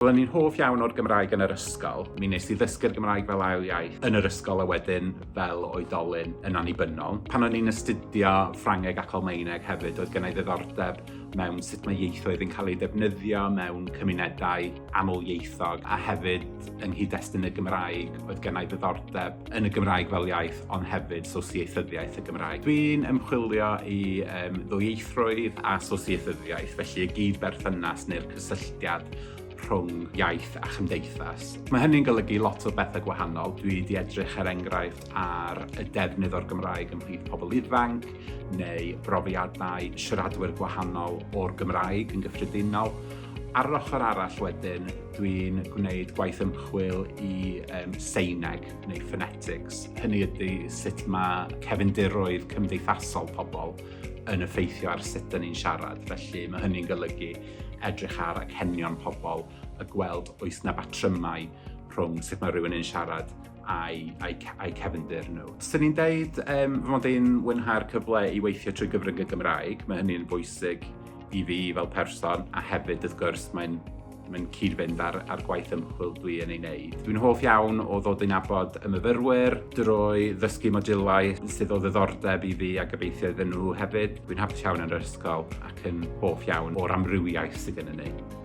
Wel, o'n i'n hoff iawn o'r Gymraeg yn yr ysgol. Mi wnes i ddysgu'r Gymraeg fel ail iaith yn yr ysgol a wedyn fel oedolyn yn annibynnol. Pan o'n i'n astudio Ffrangeg ac Almaeneg hefyd, oedd gennau ddiddordeb mewn sut mae ieithoedd yn cael eu defnyddio mewn cymunedau amlieithog a hefyd yng nghyd-destun y Gymraeg oedd gennau ddiddordeb yn y Gymraeg fel iaith ond hefyd sosieithyddiaeth y Gymraeg. Dwi'n ymchwilio i um, ddwyieithrwydd a sosieithyddiaeth, felly y gyd-berthynas neu'r cysylltiad rhwng iaith a chymdeithas. Mae hynny'n golygu lot o bethau gwahanol. Dwi wedi edrych er enghraifft ar y defnydd o'r Gymraeg ymhlith pobl ifanc neu brofiadau siaradwyr gwahanol o'r Gymraeg yn gyffredinol. Ar yr ochr arall wedyn, dwi'n gwneud gwaith ymchwil i um, seineg neu phonetics. Hynny ydy sut mae cefndiroedd cymdeithasol pobl yn effeithio ar sut dyn ni'n siarad. Felly mae hynny'n golygu edrych ar acenion pobl a gweld oes na batrymau rhwng sut mae rhywun yn siarad a'i, a'i, a'i cefndir nhw. Swn i'n deud um, fy mod i'n mwynhau'r cyfle i weithio trwy gyfrwng y Gymraeg. Mae hynny'n bwysig i fi fel person a hefyd wrth gwrs mae'n mae'n cyd-fynd ar, ar gwaith ymchwil dwi yn ei wneud. Dwi'n hoff iawn o ddod i nabod y myfyrwyr drwy ddysgu modiwlau sydd o ddiddordeb i fi a gobeithio iddyn nhw hefyd. Dwi'n hapus iawn yn yr ysgol ac yn hoff iawn o'r amrywiaeth sydd gennym ni.